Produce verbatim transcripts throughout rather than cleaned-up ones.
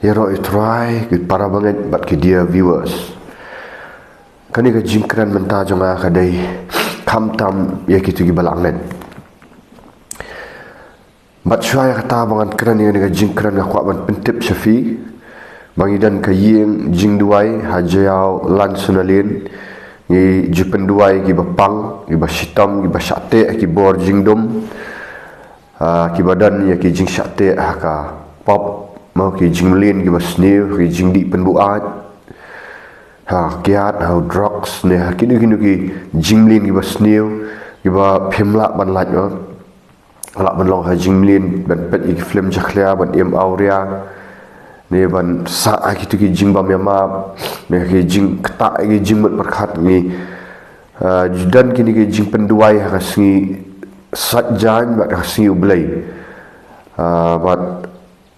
Ïaroh ïa u Trai, ki para bangeit bad ki dear viewers. Kane ka jingkren mynta jong nga ka dei khamtam ïa kito kiba la ngeit. Bad shuwa ïa kata ba ngan kren ïa kane ka jingkren, nga kwah ban pyntip sha phi ba ngi don ka ïing jingduwai ha Jaïaw Lansonalane. Ngi ju pynduwai kiba pang, kiba shitom, kiba shah teh ha ki bor jingdum. Ah, kiba don ïa ki jingshah teh ha ka pop, mo, ki jingmlien kiba sniew, ki jingdih pynbuaid ha kiad, ha drugs, ne ha kino kino ki jingmlien kiba sniew, kiba phim lah ban lait, mo. Lah ban long ha jingmlien, ban peit ïa ki film jakhlia, ban im awria, ne ban sah ha kito ki jingbam ïa map, ne ki jingktah, ki jingmut pyrkhat. Ngi, ah, ju don kine ki jingpynduwai ha ka sngi Saitjaiñ bad ha ka sngi U Blei. Ah, bad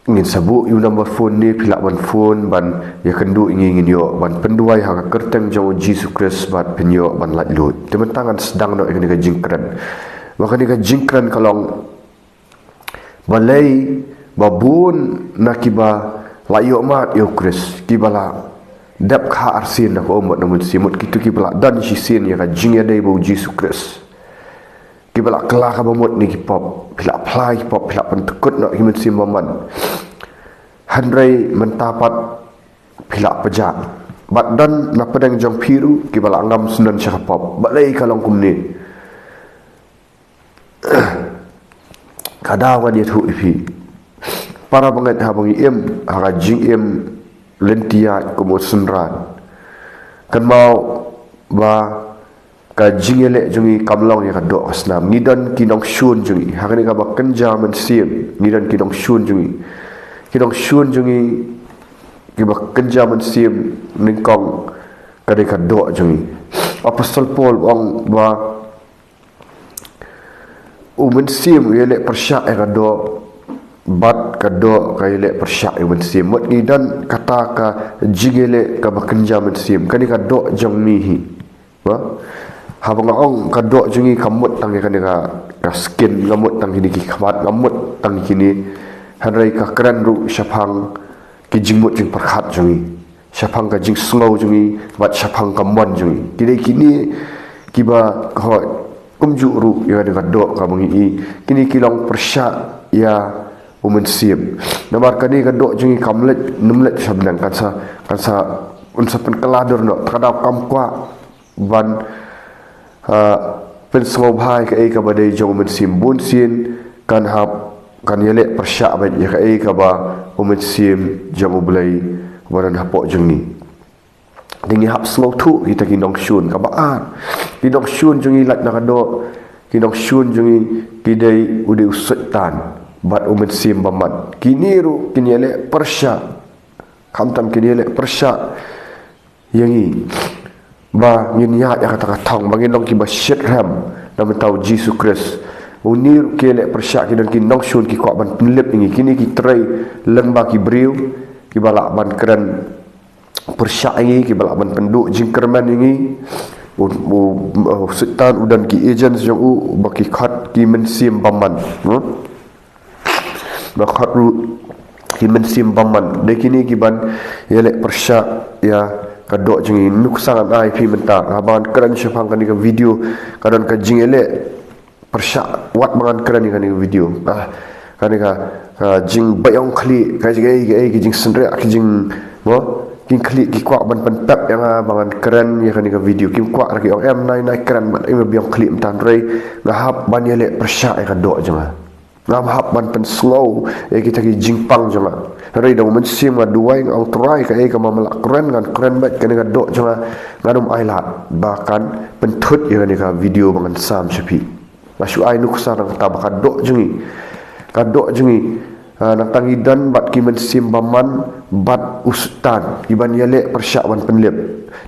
ngin sa buh ïa u number phone ne, phi lah ban phone ban ïakynduh ïa ngi, ngin ïoh ban pynduwai ha ka kyrteng jong U Jisu Khrist bad phin ïoh ban laitluid. Te mynta ngan sdang noh ïa kane ka jingkren. Ba kane ka jingkren ka long, balei ba bun na kiba la ïoh mad ïa U Khrist, kiba la dep kha arsien na ka um bad na u Mynsiem, mut kito kiba la don shisien ïa ka jingïadei bad U Jisu Khrist, kiba la kylla kaba mut na ki pop, phi la phla ïa ki pop, phi la pyntyngkut noh ïa ki mynsiem bymman. Hynrei mynta pat phi la pjah. Bad don na pdeng jong phi ruh kiba la ngam syndon sha ka pop. Balei ka long kumne? Ka daw ngan ïathuh ïa phi. Para bangeit, haba ngi im ha ka jingim lynti ïaid kum u synran, kynmaw ba ka jingïaleh jong ngi kam long ïa ka doh ka snam. Ngi don ki nongshun jong ngi. Ha kane kaba kynja mynsiem, ngi don ki nongshun jong ngi. Ki nongshun jong ngi kiba kynja mynsiem nyngkong ka dei ka doh jong ngi. Apostol Paul u ong ba u mynsiem u ïaleh pyrshah ïa ka doh, bad ka doh ka ïaleh pyrshah ïa u mynsiem. Mut ngi don kata ka jingïaleh kaba kynja mynsiem. Kane ka doh jong ngi hi. Ba? Haba nga ong ka doh jong ngi, kam mut tang ïa kane ka, ka skin, kam mut tang kine ki khmat, kam mut tang kine. Hynrei ka kren ruh shaphang ki jingmut jingpyrkhat jong ngi, shaphang ka jingsngew jong ngi, bad shaphang ka mon jong ngi. Ki dei kine kiba, hooid, kumjuh ruh ïa kane ka doh kaba ngi i. Kine ki long pyrshah ïa u mynsiem. Namar kane ka doh jong ngi kam leit, nym leit sha bneng, kan sa, kan sa, kan sa pynkylla dur noh. Ka daw kam kwah ban, ah, pynsngewbha ïa kaei kaba dei jong u mynsiem. Bunsien kan hap, kan ïaleh pyrshah beit ïa kaei kaba u mynsiem jong U Blei ba don hapoh jong ngi. Te ngi hap sngewthuh kita ki nongshun. Kaba ar, ki nongshun jong ngi lait na ka doh, ki nongshun jong ngi ki dei, u dei u Soitan bad u mynsiem bymman. Kine ruh kin ïaleh pyrshah. Khamtam kin ïaleh pyrshah ïa ngi ba ngin ïaid ïa kata ka thong, ba ngin long kiba shitrhem na bynta U Jisu Khrist. Une ruh ki ïaleh pyrshah, ki don ki nongshun ki kwah ban pynlip ïa ngi. Kine ki trei lyngba ki briew kiba lah ban kren pyrshah ïa ngi, kiba lah ban pynduh jingkyrmen ïa ngi. U, u, u Soitan u don ki agents jong u ba ki khot ki mynsiem bymman. Hmm? Ba khot ruh ki mynsiem bymman. Dei kine kiban ïaleh pyrshah ïa ka doh jong ngi. Nuksa ngan ai phi mynta, haba ngan kren shaphang kane ka video, ka don ka jingïaleh pyrshah wat ba ngan kren ïa kane ka video. Ah, kane ka, ka jingbiang khlieh, ka jingei, ka ei, ka jingsynriah, ka jing, mo, ki khlieh ki kwah ban pynpep ïa nga ba ngan kren ïa kane ka video. Kim kwah ruh ki ong, em, nai, nai kren bad em, biang khlieh mynta. Hynrei nga hap ban ïaleh pyrshah ïa ka doh jong nga. Ngam hap ban pynsngew ïa kita ki jingpang jong nga. Hynrei da u Mynsiem nga duwai, nga ong, Trai, kaei kaba me la kren ngan kren beit, kane ka doh jong nga ngan ym ailad ba kan pynthut ïa kane ka video ba ngan sam sha phi. Nga shu ai nuksa nangta ba ka doh jong ngi, ka doh jong ngi, ah, nangta ngi don bad ki mynsiem bymman bad u Soitan, kiban ïaleh pyrshah ban pynlip.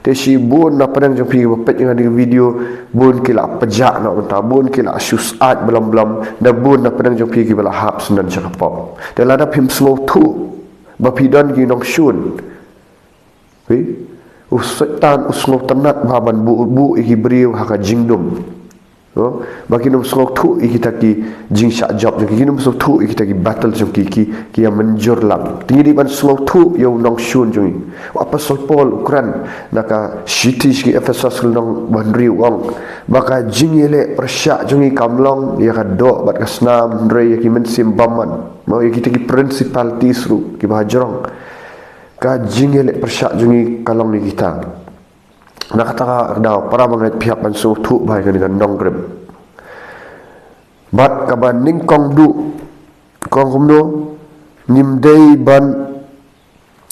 Te shibun na pdeng jong phi kiba peit ïa kane ka video, bun ki la pjah noh mynta, bun ki la shu syaid blom blom, da bun na pdeng jong phi kiba la hap syndon sha ka pop. Te lada phim sngewthuh ba phi don ki nongshun, phi, u Soitan u sngewtynnat ba ban buh, buh ïa ki briew ha ka jingdum. No? Ba kin ym sngewthuh ïa kita ki jingshah jop jong ki, kin ym sngewthuh ïa kita ki battle jong ki, ki, ki ïa mynjur lang. Te ngi dei ban sngewthuh ïa u nongshun jong ngi. U Apostol Paul u kren na ka shithi sha ki Ephesos lynnong ba hynriew u ong ba ka jingïaleh pyrshah jong ngi kam long ïa ka doh bad ka snam hynrei ïa ki mynsiem bymman. Mo, ïa kita ki principalities ruh kiba hajrong. Ka jingïaleh pyrshah jong ngi ka long ïa kita. Na kata ka daw para bangeit phi hap ban sngewthuh ba ïa kane ka nongrim. Bad kaba nyngkong duh, kong kumno, ngim dei ban,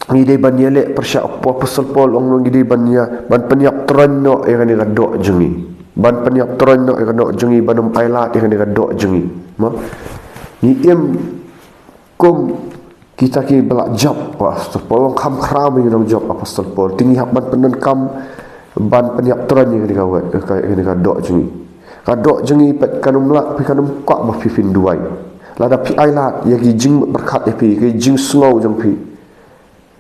ngi dei ban ïaleh pyrshah, u Apostol Paul u ong ngi dei ban ïa, ban pynïap troiñ noh ïa kane ka doh jong ngi. Ban pynïap troiñ noh ïa ka doh jong ngi, ban ym ailad ïa kane ka doh jong ngi. Mo? Ngi im kum kita kiba la jop, u Apostol Paul u ong kham khraw ba ngi nongjop, u Apostol Paul. Te ngi hap ban pyndonkam ban pynïap troiñ ïa kane ka wei, ka, kane ka doh jong ngi. Ka doh jong ngi pat kan ym lah, phi kan ym kwah ba phi phin duwai. Lada phi ailad ïa ki jingpyrkhat ïa phi, ki jingsngew jong phi,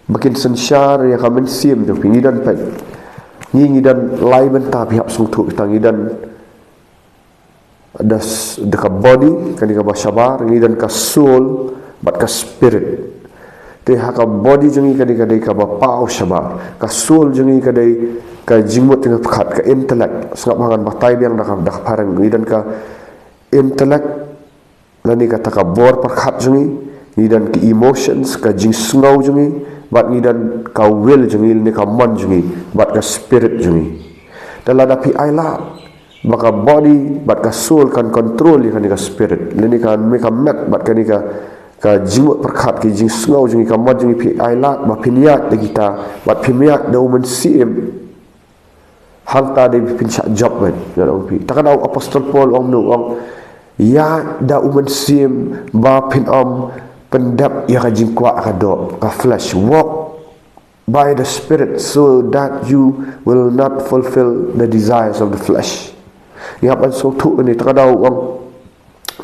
ba kin synshar ïa ka mynsiem jong phi, ngi don pat. Ngi, ngi don lai bynta, phi hap sngewthuh, kita ngi don da s-, da ka body, kane kaba shabar, ngi don ka soul bad ka spirit. Te ha ka body jong ngi ka dei, ka dei kaba paw shabar. Ka soul jong ngi ka dei ka jingmut jingpyrkhat, ka intellect. Sngap ba ngan batai biang da ka, da ka phareng. Ngi don ka intellect, lane kata ka bor pyrkhat jong ngi, ngi don ka emotions, ka jingsngew jong ngi, bad ngi don ka will jong ngi, lane ka mon jong ngi, bad ka spirit jong ngi. Te lada phi ailad ba ka body bad ka soul kan control ïa kane ka spirit, lane kane ka met bad kane ka, ka jingmut pyrkhat, ka jingsngew jong ngi, ka mon jong ngi, phi ailad ba phin ïaid da kita, bad phim ïaid da u Mynsiem, hangta dei phin shah jop beit, ngan ong phi. Te ka daw u Apostol Paul u ong kumno, u ong, ïaid da u Mynsiem ba phin ym pyndep ïa ka jingkwah ka doh, ka flesh. Walk by the Spirit so that you will not fulfill the desires of the flesh. Ngi hap ban sngewthuh kane, te ka daw u ong,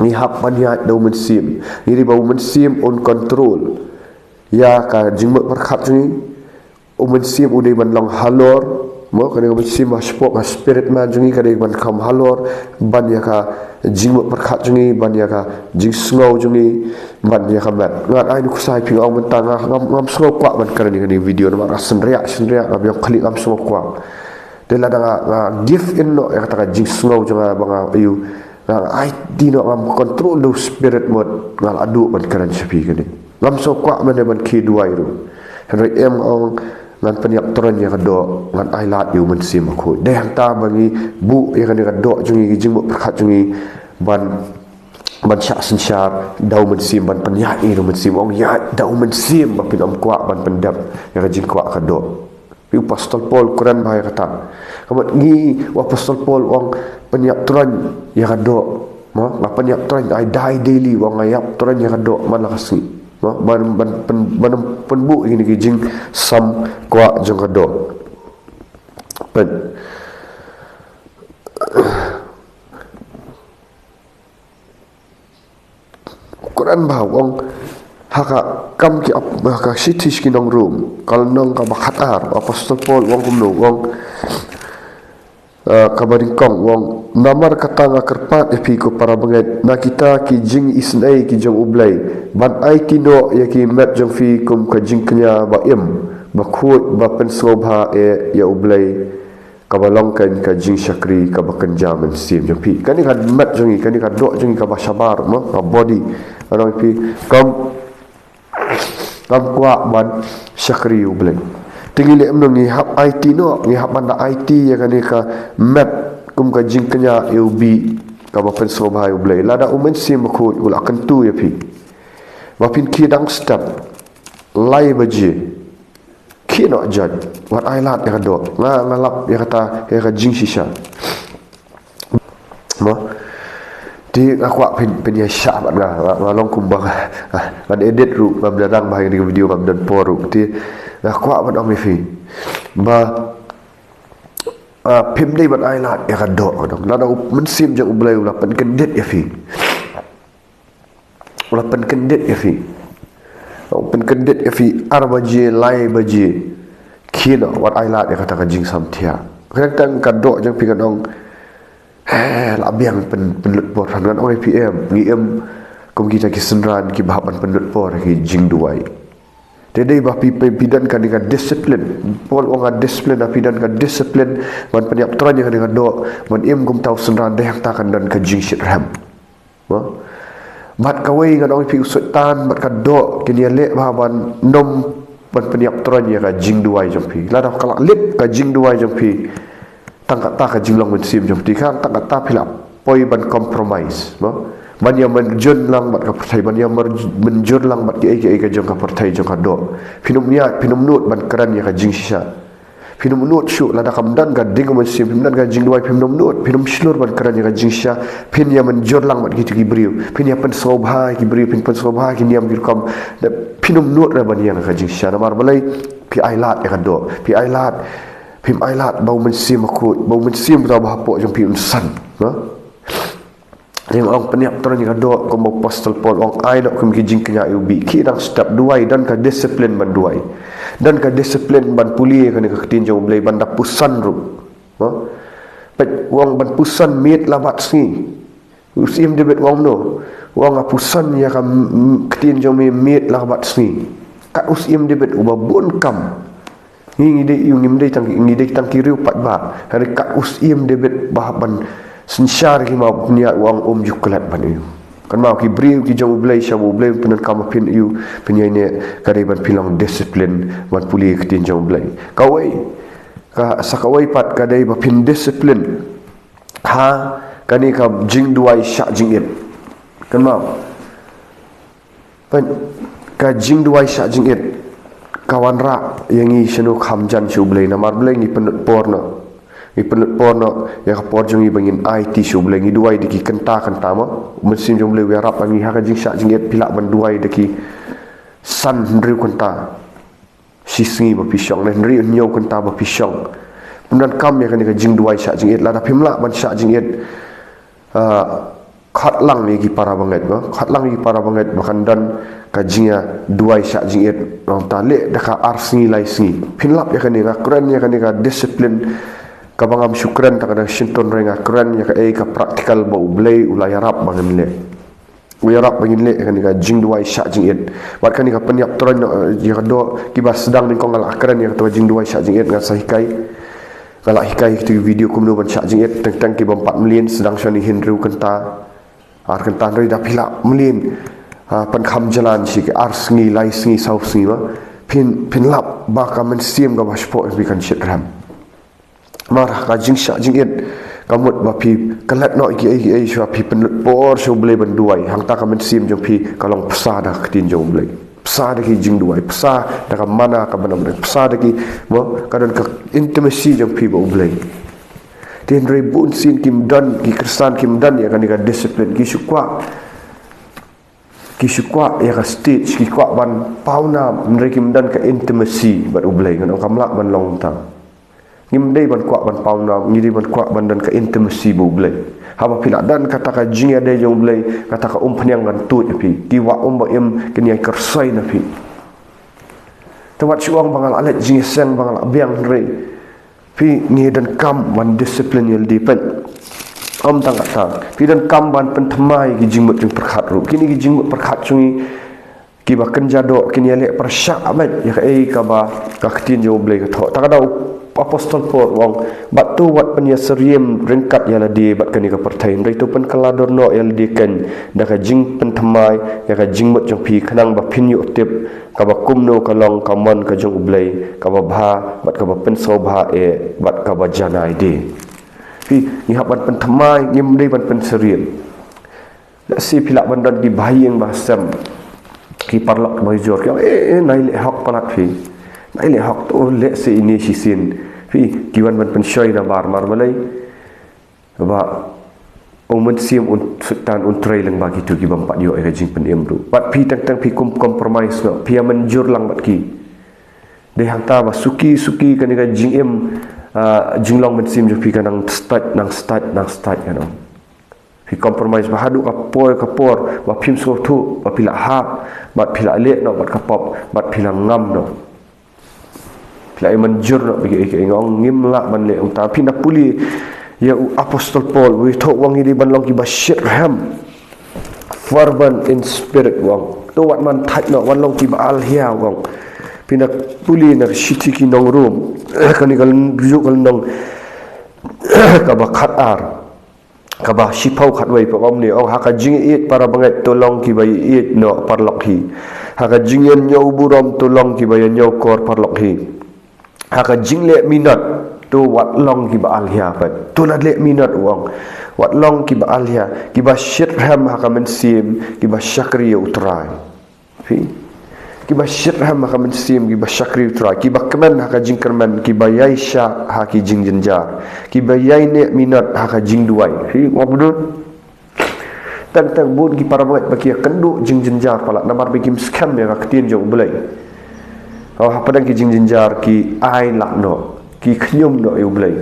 ngi hap ban ïaid da u Mynsiem. Ngi dei ba u Mynsiem un control ïa ka jingmut pyrkhat jong ngi. U Mynsiem u dei ban long halor, mo, kane ka mynsiem ba shapoh ka spirit man jong ngi ka dei ban kham halor ban ïa ka jingmut pyrkhat jong ngi, ban ïa ka jingsngew jong ngi, ban ïa ka met. Ngan ai nuksa ïa phi, nga ong mynta nga ngam, ngam sngew kwah ban kren ïa kane ka video namar nga shynriah shynriah, nga biang khlieh, ngam sngew kwah. Te lada nga, nga give in noh ïa kata ka jingsngew jong nga ba nga, ïoh, nga aiti noh, ngam control da u spirit, mut nga la duh ban kren sha phi kane. Ngam sngew kwah mynne ban khie duwai ruh. Hynrei em, nga ong, ngan pynïap troiñ ïa ka doh, ngan ailad ïa u Mynsiem Bakhuid. Dei hangta ba ngi buh ïa kane ka doh jong ngi, ka jingmut pyrkhat jong ngi, ban, ban shah synshar da u Mynsiem, ban pynïaid ïa u Mynsiem. Ong ïaid da u Mynsiem ba phin ym kwah ban pyndep ïa ka jingkwah ka doh. Phi, u Apostol Paul u kren bha ïa kata. Ka mut ngi, u Apostol Paul u ong pynïap troiñ ïa ka doh. Mo, nga pynïap troiñ, I die daily, u ong nga ïap troiñ ïa ka doh man la ka sngi. Mo, ban, ban, pyn, ban pynbuh ïa kine ki jingsam kwah jong ka doh. Pyn. Kren bha, u ong, ha ka Kam ki Ap-, ha ka Shithi sha ki Nong Rom, ka lynnong kaba khatar, u Apostol Paul u ong kumno, u ong, eh, kaba nyngkong, u ong, namar kata nga kyrpad ïa phi ko para bangeit, na kita ki jingisynei ki jong U Blei, ban aiti noh ïa ki met jong phi kum ka jingkñia ba im, ba khuid, ba pynsngewbha eh ïa U Blei, kaba long kein ka jingshakri kaba kynja mynsiem jong phi. Kane ka met jong ngi, kane ka doh jong ngi kaba shabar, mo, ka body. Ka ong ïa phi, kam, kam kwah ban shakri U Blei. Te ngi leh kumno, ngi hap aiti noh, ngi hap ban da aiti ïa kane ka met kum ka jingkñia ïa u bih, kaba pynsngewbha ïa U Blei. Lada u Mynsiem Bakhuid u la kyntu ïa phi ba phin khie dang step lai baje, khie noh, jot, wat ailad ïa ka doh. Nga, nga lap ïa kata, ïa ka jingshisha. Mo. Te nga kwah phin, phin ïa shah bad nga, nga, nga long kumba nga, nga, ngan edit ruh, ngam da nang bha ïa kane ka video, ngam don por ruh. Te nga kwah ban ong ïa phi ba, ah, phim dei ban ailad ïa ka doh, ka doh. Lada u Mynsiem jong U Blei u la pynkyndit ïa phi. U la pynkyndit ïa phi. U pynkyndit ïa phi ar baje, lai baje, khie noh, wat ailad ïa kata ka jingsamthiah. Khnang tang ka doh jong phi, ngan ong, eh, la biang pyn, pynlut por, ngan ong ïa phi em, ngi im kum kita ki synran kiba hap ban pynlut por ki jingduwai. Te dei ba phi, phi, phi don kane ka discipline. Paul u ong ka discipline, ba phi don ka discipline ban pynïap tyrwa ïa kane ka doh, ban im kum uta u synran, dei hangta kan don ka jingshitrhem. Mo? Bad kawei ngan ong ïa phi, u Soitan bad ka doh kin ïaleh bha ban nym ban pynïap tyrwa ïa ka jingduwai jong phi. Lada ka la lip ka jingduwai jong phi, tang kata ka jinglong mynsiem jong phi, tang kata phi la poi ban compromise, mo? Ban ïa mynjur lang bad ka pyrthei, ban ïa mynjur lang bad kiei kiei ka jong ka pyrthei jong ka doh. Phin ym ïa, phin ym nud ban kren ïa ka jingshisha. Phin ym nud shuh, lada kam don ka ding mynsiem, phim don ka jingduwai, phin ym nud, phin ym shlur ban kren ïa ka jingshisha. Phin ïa mynjur lang bad kito ki briew, phin ïa pynsngewbha ïa ki briew, phin pynsngewbha ïa ki niam ki rukom. Phin ym nud re ban ïa ka jingshisha. Namar balei? Phi ailad ïa ka doh, phi ailad. Phim ailad ba u Mynsiem Bakhuid, ba u mynsiem uta ba hapoh jong phi un san, ha? Te nga ong pynïap tyrwa ïa ka doh, kum u Apostol Paul u ong, ai noh kum ki jingkñia ïa u bih. Khie dang step, duwai, don ka discipline ban duwai. Don ka discipline ban pule ïa kane ka ktien jong U Blei, ban da puson ruh. Ha? Peit, u ong ban puson miet la bad sngi. U Syiem David u ong kumno? U ong, nga puson ïa ka m-, m-, ktien jong me miet la bad sngi. Kat u Syiem David uba bun kam. Ngi, ngi dei, ngi dei tang, ngi dei tang ki riew paidbah. Hynrei kat u Syiem David ba hap ban synshar ki maw bniah, u ong, ym ju klet ban ïoh. Kynmaw, ki briew ki jong U Blei, sha ba U Blei un pyndonkam ïa phi, ïoh pynïaid ne, ka dei ban phi long discipline ban pule ïa ka ktien jong U Blei. Kawei, ka, sa kawei pat ka dei ba phin discipline ha kane ka jingduwai shah jingit. Kynmaw. Peit, ka jingduwai shah jingit ka wanrah ïa ngi shano kham jan sha U Blei, namar balei? Ngi pynlut por noh. Ngi pynlut por noh ïa ka por jong ngi ba ngin aiti sha U Blei. Ngi duwai da ki kynta kynta mo. U Mynsiem jong U Blei u ïarap ïa ngi ha ka jingshah jingit, phi lah ban duwai da ki san hynriew kynta. Shi sngi ba phi shong, ne hynriew hynñiew kynta ba phi shong. Pyndonkam ïa kane ka jingduwai shah jingit, lada phim lah ban shah jingit, ah, khot lang ïa ki para bangeit, ba khot lang ïa ki para bangeit ba kan don ka jingïaduwai shah jingit. Nangta leh da ka ar sngi lai sngi. Phin lap ïa kane, nga kren ïa kane ka discipline kaba ngam shu kren tang da ka shyntur, hynrei nga kren ïa kaei ka practical ba U Blei u la ïarap ba ngin leh. U ïarap ba ngin leh ïa kane ka jingduwai shah jingit. Bad kane ka pynïap tyrwa noh, eh, ïa ka doh, kiba sdang nyngkong nga la kren ïa kata ka jingduwai shah jingit, nga sa hikai. Nga la hikai kito ki video kumno ban shah jingit, teng teng ki bym pat mlien, sdang shwa na hynriew kynta, ar kynta, hynrei da phi lah mlien, ah, pynkham jlan shi ki ar sngi, lai sngi, saw sngi, ba phin, phin lap ba ka mynsiem kaba shapoh jong phi kan shitrhem. Namar ka jingshah jingit ka mut ba phi klet noh ïa kiei kiei, shuwa phi pynlut por sha U Blei ban duwai. Hangta ka mynsiem jong phi ka long bsa da ka ktien jong U Blei, bsa da ki jingduwai, bsa da ka mana kaba na U Blei, bsa da ki, mo, ka don ka intimacy jong phi bad U Blei. Te hynrei bun sien kim don, ki Khristan kim don ïa kane ka discipline, ki shu kwah, ki shu kwah ïa ka stage, ki kwah ban pawnam, hynrei kim don ka intimacy bad U Blei. Ngan ong kam lah ban long tang. Ngim dei ban kwah ban pawnam, ngi dei ban kwah ban don ka intimacy bad U Blei. Haba phi la don kata ka jingïadei jong U Blei, kata ka umphniang kan tuid ha phi. Ki wah um ba im kin ïai kyrsoi na phi. Te wat shu ong ba nga la leit jingïaseng, ba nga la biang, hynrei phi, ngi donkam ban discipline ïa lade, peit. Ym tang kata, phi donkam ban pynthymmai ki jingmut jingpyrkhat ruh. Kine ki jingmut pyrkhat jong ngi kiba kynja doh kin ïaleh pyrshah beit ïa kaei kaba ka ktien jong U Blei ka thoh. Te ka daw u Apostol Paul u ong, bad to wat pynïasyriem ryngkat ïa lade bad kane ka pyrthei, hynrei to pynkylla dur noh ïa lade keiñ da ka jingpynthymmai ïa ka jingmut jong phi, khnang ba phin ïoh tip kaba kumno ka long ka mon ka jong U Blei, kaba bha bad kaba pynsngewbha eh bad kaba janai de. Phi, ngi hap ban pynthymmai, ngim dei ban pynsyriem. Lehse phi lah ban don ki bahaïing bahasem, ki paralok ba ujor, ki ong, eh, eh, nai leh hok palat phi. Nai leh hok, to lehse ine shisien. Phi, ki wan ban pynshoi na bar, namar balei? Ba u Mynsiem u Soitan un trei lyngba kito ki bym pat ïoh ïa ka jingpynim ruh. Bad phi teng teng phi kum compromise noh, phi ïa mynjur lang bad ki. Dei hangta ba suki suki kane ka jingim, ah, jinglong mynsiem jong phi ka nang stait, nang stait, nang stait, ka nang. Phi compromise ba haduh ka por, ka por ba phim sngewthuh ba phi la hap, bad phi la leh noh bad ka pop, bad phi la ngam noh. Phi la ïa mynjur noh bad kiei kiei, nga ong ngim lah ban leh kumta. Phin da pule Ïa u Apostol Paul, u ïathuh u ong ngi dei ban long kiba shitrhem. Fervent in spirit u ong. To wat man thait noh, wat long kiba alhia u ong. Phi na pule na shithi ki nong Rom. Kane ka lynnong, kaba khatar. Kaba shiphew khatwei pat ong kumne, ong ha ka jingïeit para bangeit to long kiba ïeit noh paralok hi. Ha ka jingïañiew burom to long kiba ïañiew kor paralok hi. Ha ka jingleh minot to wat long kiba alhia pat. To leh minot u ong. Wat long kiba alhia, kiba shitrhem ha ka mynsiem, kiba shakri ïa u Trai. Phi. Kiba shitrhem ha ka mynsiem, kiba shakri u Trai, kiba kmen ha ka jingkyrmen, kiba ïaishah ha ki jingjynjar, kiba ïaineh minot ha ka jingduwai. Phi, wat bun. Tang tang bun ki para bangeit ba ki ïakynduh jingjynjar palat namar ba kim skhem ïa ka ktien jong u Blei. Oh, hapdeng ki jingjynjar ki ai lad noh, ki khñium noh ïa u Blei.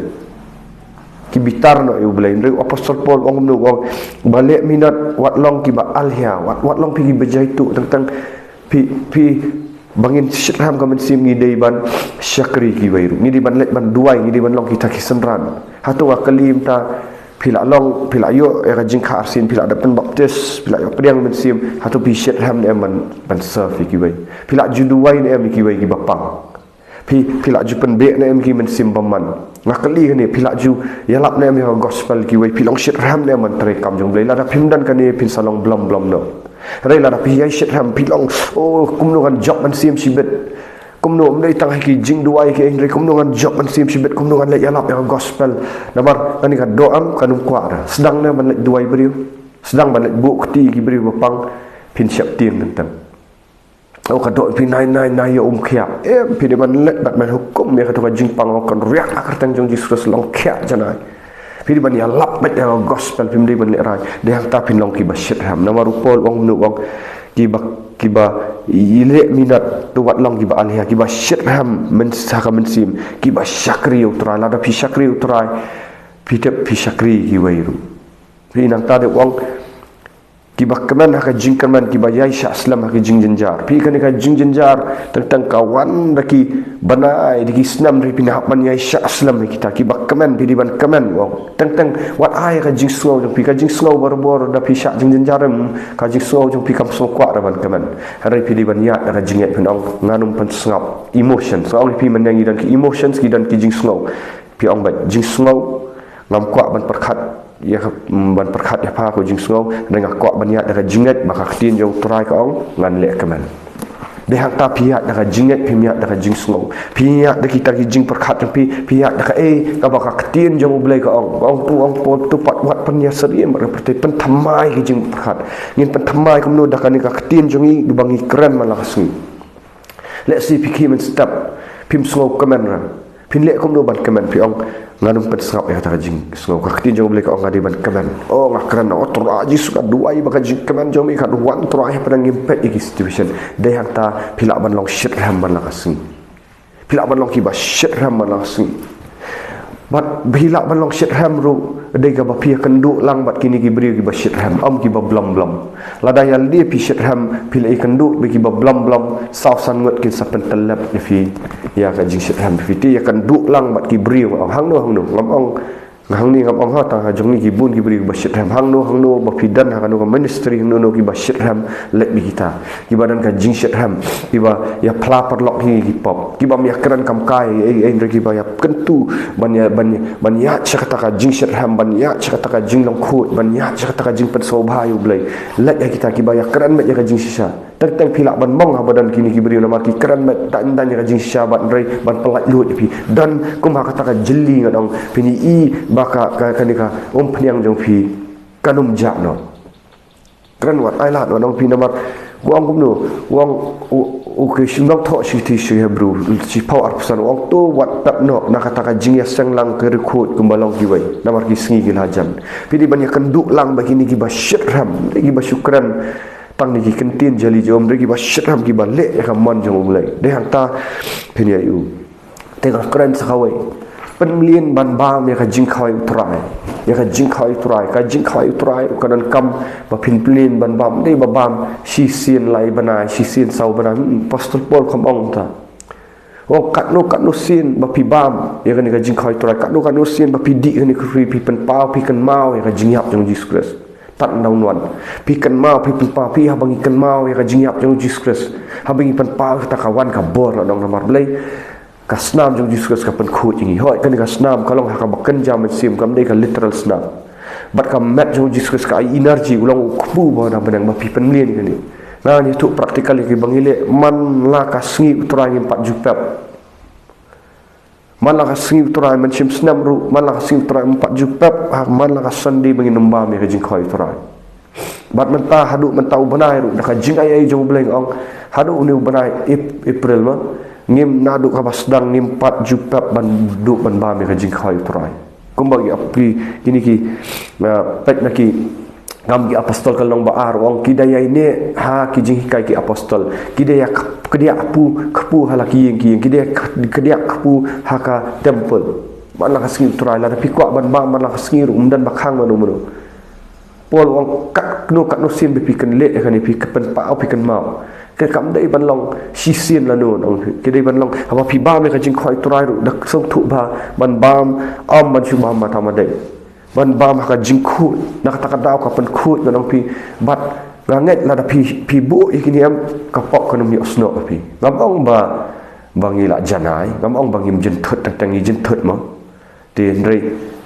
Ki bitar noh ïa u Blei. Hynrei u Apostol Paul u ong kumno, u ong ba leh minot wat long kiba alhia, wat, wat long phi kiba jaituh, tang tang phi, phi ba ngin shitrhem ka mynsiem ngi dei ban shakri kiwei ruh. Ngi dei ban leit ban duwai, ngi dei ban long kita ki synran. Hato nga kylli mynta phi la long, phi la ïoh ïa ka jingkha arsien, phi la dep pynbaptis, phi la ïoh pdiang mynsiem, hato phi shitrhem ne em ban, ban serve ïa kiwei? Phi la ju duwai ne em ïa kiwei kiba pang? Phi, phi la ju pynbeit ne em ki mynsiem bymman? Nga kylli kane, phi la ju ïalap ne em ïa ka gospel kiwei? Phi long shitrhem ne em ban trei kam jong u Blei? Lada phim don kane phin sa long blom blom noh. Hynrei lada phi ïai shitrhem phi long, oh, kumno ngan jop mynsiem shibit. Kumno, ym dei tang ha ki jingduwai ki, hynrei kumno ngan jop mynsiem shibit, kumno ngan leit ïalap ïa ka gospel. Namar kane ka doh em kan ym kwah da. Sdang ne ban leit duwai briew. Sdang ban leit buh kti ki briew ba pang, phin sheptieng tang tang. Oh, ka doh phi nai nai nai ïa um khiah. Em, phi dei ban leit bad ban hukum ïa kato ka jingpang, oh, kan riak ha ka kyrteng jong Jisu Khrist, long khiah janai. Phi dei ban ïalap beit ïa ka gospel, phim dei ban lehraiñ. Dei hangta phin long kiba shitrhem. Namar u Paul u ong kumno, u ong kiba, kiba ïaleh minot to wat long kiba alhia, kiba shitrhem myn, ha ka mynsiem, kiba shakri ïa u Trai. Lada phi shakri ïa u Trai, phi tip phi shakri kiwei ruh. Phi, nangta de u ong kiba kmen ha ka jingkyrmen, kiba ïaishah slem ha ki jingjynjar. Phi, kane ka jingjynjar tang tang ka wan da ki bnai, da ki snem, hynrei phin hap ban ïaishah slem ïa kita. Kiba kmen, phi dei ban kmen, u ong. Tang tang wat ai ka jingsngew jong phi, ka jingsngew barabor da phi shah jingjynjar, em, ka jingsngew jong phi kam sngewkwah da ban kmen. Hynrei phi dei ban ïaid da ka jingngeit, phin ong ngan ym pynsngap. Emotions. Nga ong ïa phi mynne ngi don ki emotions, ngi don ki jingsngew. Phi ong beit jingsngew, ngam kwah ban pyrkhat ïa ka, mm, ban pyrkhat ïa pha, ko jingsngew, hynrei nga kwah ban ïaid da ka jingngeit ba ka ktien jong u Trai ka ong ngan leh kmen. Dei hangta phi ïaid da ka jingngeit, phim ïaid da ka jingsngew. Phi ïaid da kita ki jingpyrkhat jong phi, phi ïaid da kaei kaba ka ktien jong u Blei ka ong. Ka ong, to ong Paul, to pat wat pynïasyriem bad ka pyrthei, pynthymmai ki jingpyrkhat. Ngin pynthymmai kumno? Da kane ka ktien jong ngi, da ba ngi kren man la ka sngi. Lehse phi khie mynstep, phim sngew kmen ra. Phin leh kumno ban kmen? Phi ong ngan ym pynsngap ïa kata ka jingsngew. Ka ktien jong u Blei ka ong nga dei ban kmen. Oh, nga kren, oh Trai Jisu, nga duwai ba ka jingkmen jong me kan wan, Trai, hapdeng ngim peit ïa ki situation. Dei hangta phi lah ban long shitrhem man la ka sngi. Phi lah ban long kiba shitrhem man la ka sngi. Bad phi lah ban long shitrhem ruh dei kaba phi ïakynduh lang bad kine ki briew kiba shitrhem, ym kiba blom blom. Lada ïa lade phi shitrhem, phi la ïakynduh bad kiba blom blom, saw san ngut kin sa pyntylep ïa phi ïa ka jingshitrhem. Phi te ïakynduh lang bad ki briew, ong hangno hangno, ngam ong, hangne ngam ong ha, tang ha jong ngi ki bun ki briew kiba shitrhem. Hangno hangno ba phi don ha kano ka ministry, hangno hangno kiba shitrhem, leit bad kita. Kiba don ka jingshitrhem, kiba ïa phla paralok ïa ki pop, kiba ym ïakren kam kai ei ei, hynrei kiba ïakynduh ban ïa, ban ïa, ban ïaid sha kata ka jingshitrhem, ban ïaid sha kata ka jinglong khuid, ban ïaid sha kata ka jingpynsngewbha ïa u Blei. Leit ïa kita, kiba ïakren beit ïa ka jingshisha. Teng teng phi lah ban mong haba don kine ki briew namar ki kren beit dang dang ïa ka jingshisha bad hynrei ban pyllait luid ïa phi. Don kum ha kata ka jylli, nga ong, phin ïohi ba ka, ka, kane ka umphniang jong phi kan ym jah noh. Kren wat ai lad, wat ong phi namar, u ong kumno, u ong, u, u, okay, shim nongthoh shithi sha ki Hebru, shiphew arphew san, u ong to wat pep noh na kata ka jingïaseng lang ka riewkhuid kumba long kiwei, namar ki sngi ki la jan. Phi dei ban ïakynduh lang bad kine kiba shitrhem, dei kiba shu kren tang na ki kyntien jali jong, dei kiba shitrhem, kiba leh ïa ka mon jong u Blei. Dei hangta phin ïa ïohi. Te nga kren sa kawei. Pynmlien ban bam ïa ka jingkhawai u Trai. Ïa ka jingkhawai u Trai. Ka jingkhawai u Trai ruh ka donkam ba pynmlien ban bam. Dei ba bam shisien lai bnai, shisien saw bnai. Hmm, Apostol Paul kam ong ta. Ong katno katno sien ba phi bam ïa kane ka jingkhawai Trai, katno katno sien ba phi dih kane ka kyrwi, phi pynpaw, phi kynmaw ïa ka jingïap jong Jisu Khrist. Tad nda un wan, phi kynmaw, phi pynpaw, phi, haba ngi kynmaw ïa ka jingïap jong Jisu Khrist, haba ngi pynpaw ïa kata, ka wan ka bor, la dang namar balei? Ka snam jong Jisu Khrist ka pynkhuid ïa ngi. Hooid, kane ka snam ka long ha kaba kynja mynsiem, kam dei ka literal snam. Bad ka met jong Jisu Khrist ka ai energy, u long u kpu ba na bneng, ba phi pynlong kane. Ngan ïathuh practical ïa kiba ngi leh. Man la ka sngi u Trai ngim pat ju pep. Man la ka sngi u Trai, mynsiem snem ruh, man la ka sngi u Trai ngim pat ju pep, ha man la ka Sunday ba ngin ym bam ïa ka jingkhawai u Trai. Bad mynta, haduh mynta u bnai ruh, da ka jingaiei jong U Blei, nga ong, haduh une u bnai Ap-, April ma, ngim, naduh kaba sdang ngim pat ju pep ban duh ban bam ïa ka jingkhawai u Trai. Kumba ki ap-, ki, kine ki, ah, peit na ki Kam ki Apostol ka lynnong ba ar, u ong, ki da ïaineh ha ki jinghikai ki Apostol, ki da ïa kp-, ki da ïa kpu, kpu ha la ki ïing ki ïing, ki da ïa k-, ki da ïa kpu ha ka temple. Man la ka sngi u Trai, lada phi kwah ban bam man la ka sngi ruh, ym don ba khang mano mano. Paul u ong, katno katno sien ba phi kynleh ïa kane, phi kynpaw, phi kynmaw. Ka kam dei ban long shisien lano, u ong, ka dei ban long haba phi bam ïa ka jingkhawai u Trai ruh, da sngewthuh ba ban bam, ym ban shu bam mata madei. Ban bam ha ka jingkhuid, na kata ka daw ka pynkhuid, ngan ong phi, bad nga ngeit lada phi, phi buh ïa kine, em, ka pop kan ym ïohsngew ha phi. Ngam ong ba, ba ngi la janai, ngam ong ba ngim jynthut, tang tang ngi jynthut mo. Te hynrei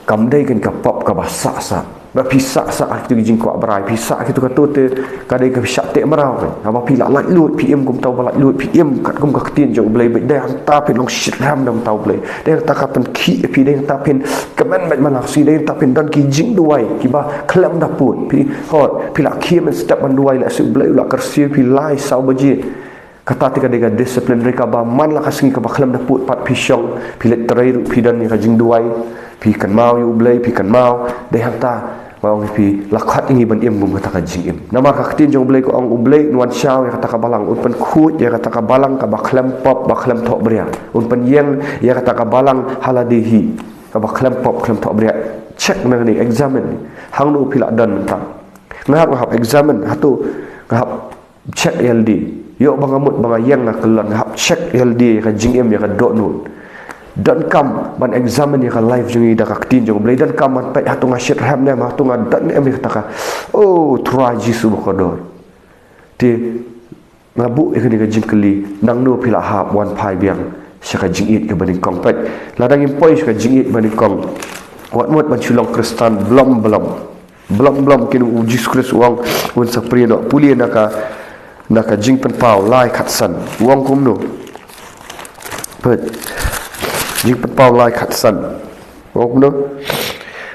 kam dei kane ka pop kaba sah sah. Ba phi sah sah ha kito ki jingkwah brai, phi sah ha kito kato te ka dei ka phi shah teh mraw, kan. Haba phi la laitluid, phi im kumta uba laitluid, phi im katkum ka ktien jong U Blei, bad dei hangta phin long shitrhem na ka bynta U Blei. Dei hangta ka pynkhih ïa phi, dei hangta phin kmen bad man la ka sngi, dei hangta phin don ki jingduwai kiba khlem da pud. Phi, hooid, phi la khie mynstep ban duwai, lehse U Blei u la kyrsiew ïa phi lai saw baje. Kata te ka dei ka discipline, hynrei kaba man la ka sngi kaba khlem da pud pat phi shong, phi leit trei ruh phi don ïa ka jingduwai, phi kynmaw ïa U Blei, phi kynmaw, dei hangta, nga ong ïa phi, la khot ïa ngi ban im kum kata ka jingim. Namar ka ktien jong U Blei ka ong, U Blei un wan shaw ïa kata ka balang, un pynkhuid ïa kata ka balang kaba khlem pop, ba khlem thohbria. Un pynïeng ïa kata ka balang ha lade hi, kaba khlem pop, khlem thohbria. Check na kane, examine. Hangno phi la don mynta? Nga hap, nga hap examine, hato nga hap check ïalade. Ïoh ba nga mut ba nga ïeng nga kyllon, nga hap check ïalade ïa ka jingim, ïa ka dohnud. Donkam ban examine ïa ka life jong ngi da ka ktien jong U Blei, donkam ban peit hato nga shitrhem ne em, hato nga don ne em ïa kata ka, oh, Trai Jisu bakordor. Te nga buh ïa kane ka jingkylli, nangno phi la hap, wan phai biang sha ka jingïeit kaba nyngkong. Peit, lada ngim poi sha ka jingïeit ba nyngkong, wat mut ban shu long Khristan blom blom. Blom blom, kine, U Jisu Khrist u ong un sa prie noh. Pule na ka, na ka Jingpynpaw lai khatsan. U ong kumno? Peit. Jingpynpaw lai khatsan. U ong kumno?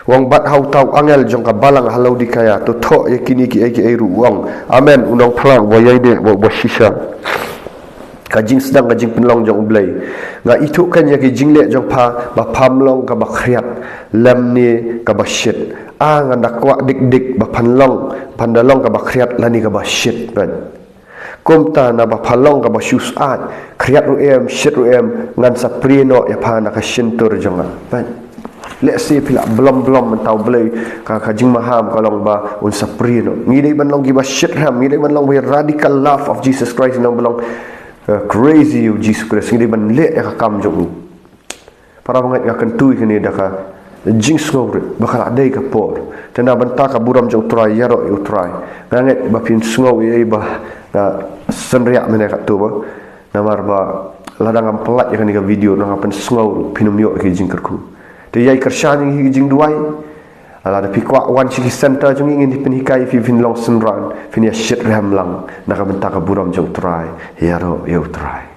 U ong, bad ha uta u angel jong ka balang ha Laodikaïa to thoh ïa kine kiei kiei ruh u ong, Amen, U Nongphla uba ïaineh bad uba shisha, ka jingsdang, ka jingpynlong jong U Blei. Nga ithuh kein ïa ki jingleh jong pha, ba pham long kaba khriat lymne kaba shit. Ah, ngan da kwah dik dik ba phan long, phan da long kaba khriat lane kaba shit, peit. Kumta naba pha long kaba shu syaid, khriat ruh em, shit ruh em, ngan sa prie noh ïa pha na ka shyntur jong nga, peit. Lehse phi la blom blom mynta, U Blei, ka, ka jingmaham ka long ba un sa prie noh. Ngi dei ban long kiba shitrhem, ngi dei ban long ba radical love of Jesus Christ, ngi dei ban long, eh, crazy ïa U Jisu Khrist, ngi dei ban leh ïa ka kam jong u. Para bangeit, nga kyntu ïa kane da ka jingsngewrit ba ka la dei ka por. Te na bynta ka burom jong U Trai, ïaroh ïa U Trai. Nga ngeit ba phin sngew ïa, ïa ba nga synriah mynne katto ba. Namar ba lada ngam pyllait ïa kane ka video, lada nga pynsngew ruh, phin ym ïoh ïa ki jingkyrkhu. Te ïai kyrshan ïa ngi ha ki jingduwai. Lada phi kwah wan sha ki center jong ngi, ngin pynhikai ïa phi, phin long synran, phin ïa shitrhem lang na ka bynta ka burom jong U Trai. Ïaroh ïa U Trai.